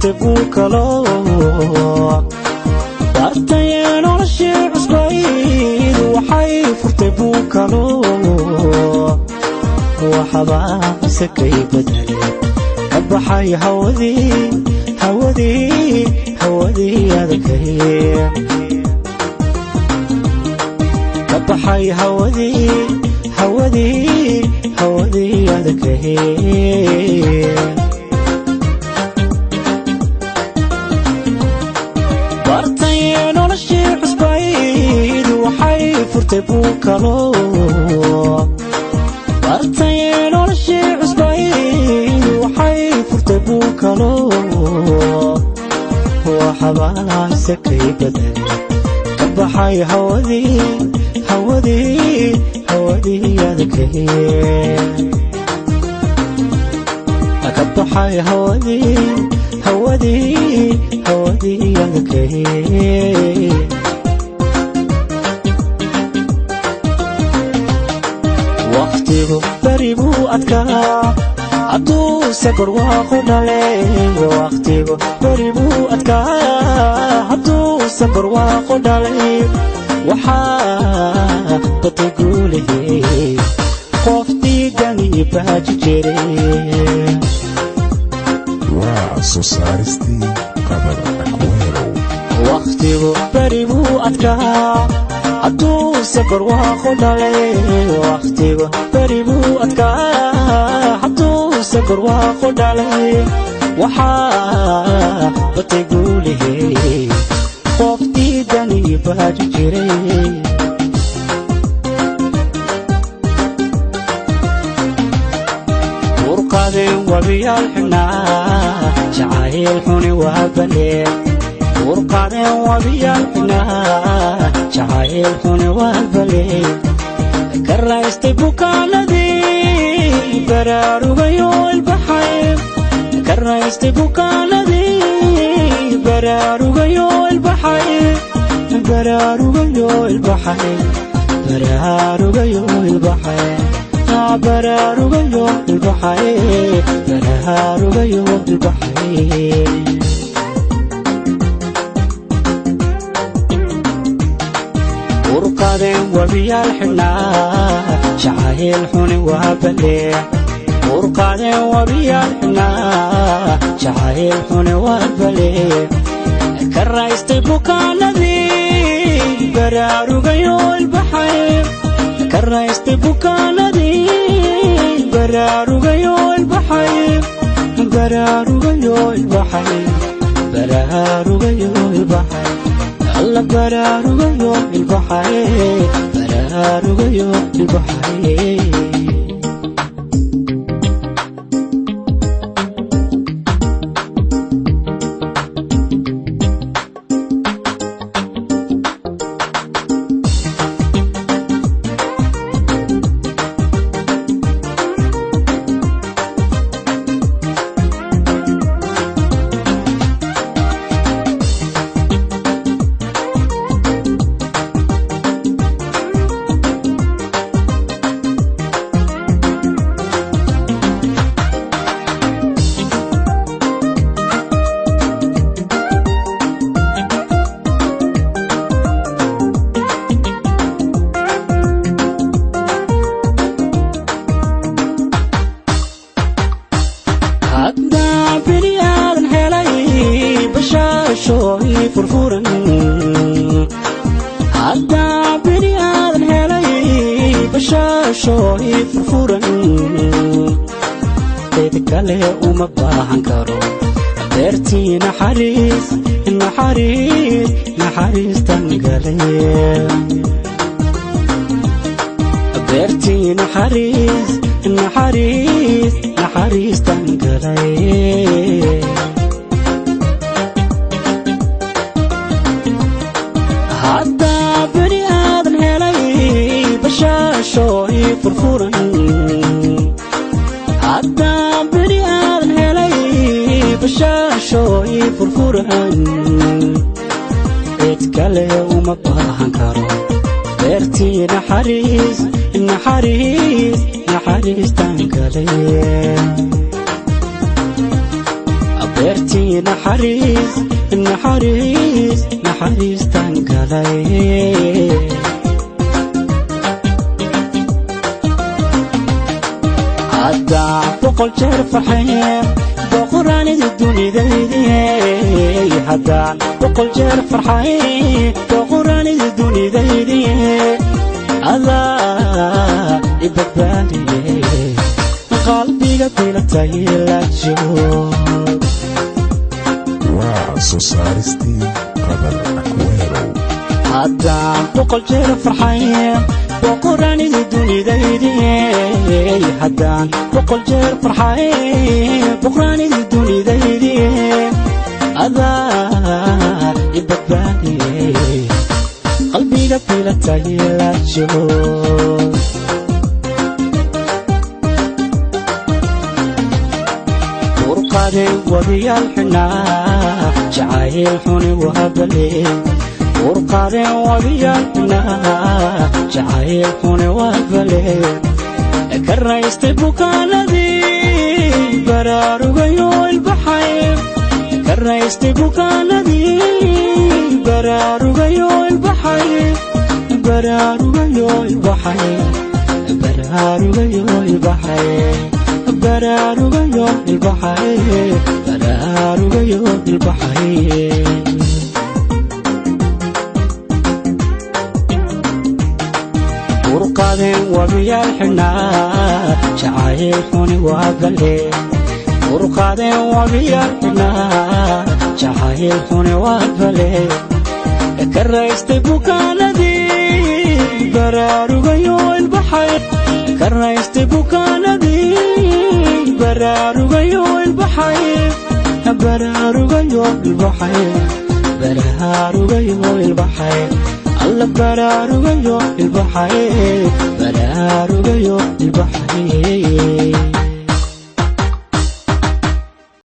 furtay buukalo bartay noloshii cusbayd waxay furtay buukalo waxba sakay bedelay ka baxay hawadii hawadii hawadii adkay ka baxay hawadii hawadii hawadii adkay bartay noloshii cusbayd waxay furtay buukalo bartay noloshii cusbayd waxay furtay buukalo waxba sakay bedelay ka baxay hawadii hawadii hawadii adkay ka baxay hawadii hawadii hawadii adkay waqtigu beri buu adkaa hadduuse barwaaqo dhalay waqtigu beri buu adkaa hadduuse barwaaqo dhalay waxaa batay guulihii qof diidani baaji jiray Waa soo saaristii Qadar Akwelo. Waqtigu beri buu adkaa hadduuse barwaaqo dhalay waqtigu beri buu adkaa hadduuse barwaaqo dhalay waxaa batay guulihii qof diidani baaji jiray urqadeen wabiyaal xidhnaa jacayl xuni waa balee urqadeen wabiyaal xidhnaa jacayl xuni waa balee ka raystay bukaanadii baraarugayo ilbaxay ka raystay bukaanadii baraarugayo ilbaxay baraarugayo ilbaxay baraarugayo ilbaxay baraarugayo ilbaxay baraarugayo ilbaxay urqadeen wabiyaal xidhnaa jacayl xuni waa balee urqadeen wabiyaal xidhnaa jacayl xuni waa balee ka raystay bukaanadii baraarugayo ilbaxay ka raystay bukaanadii baraarugayo ilbaxay baraarugayo ilbaxay baraarugayo ilbaxay alla baraarugayo ilbaxay baraarugayo ilbaxay haddaa beri aadan helay bashaashooy furfuran haddaa beri aadan helay bashaashooy furfuran cid kale uma baahan karo beertii naxariis naxariis naxariistan galay beertii naxariis naxariis naxariistan galay haddaa beri aadan helay bashaashooy furfuran haddaa beri aadan helay bashaashooy furfuran cid kale uma baahan karo beertii naxariis naxariis naxariistan galay. Beertii naxariis, naxariis, naxariistan galay. Haddaan 100 jeer farxay, boqoraanida dunidaydiye. Haddaan 100 jeer farxay, boqoraanida dunidaydiye. Adaa i badbaadiye, qalbiga bilatay la joog. Waa soo saaristii Qadar Akweerow. Haddaan 100 jeer farxay, boqoraanida dunidaydiye. Haddaan 100 jeer farxay, boqoraanida dunidaydiye. Adaa i badbaadiye, qalbiga bilatay la joog. Urqadeen wabiyaal xidhnaa, jacayl xuni waabale. Urqadeen wabiyaal xidhnaa, jacayl xuni waabale. Ka raystay bukaanadii, baraarugayo ilbaxay. Ka raystay bukaanadii, baraarugayo ilbaxay. Baraarugayo ilbaxay, baraarugayo ilbaxay, baraarugayo ilbaxay, baraarugayo ilbaxay. Urqadeen wabiyaal xidhnaa, jacayl xuni waa bale. Urqadeen wabiyaal xidhnaa, jacayl xuni waa bale. Ka raystay bukaanadii, baraarugayo ilbaxay. Ka raystay bukaanadii, baraarugayo ilbaxay, baraarugayo ilbaxay, baraarugayo ilbaxay. Alla baraarugayo ilbaxay, baraarugayo ilbaxay.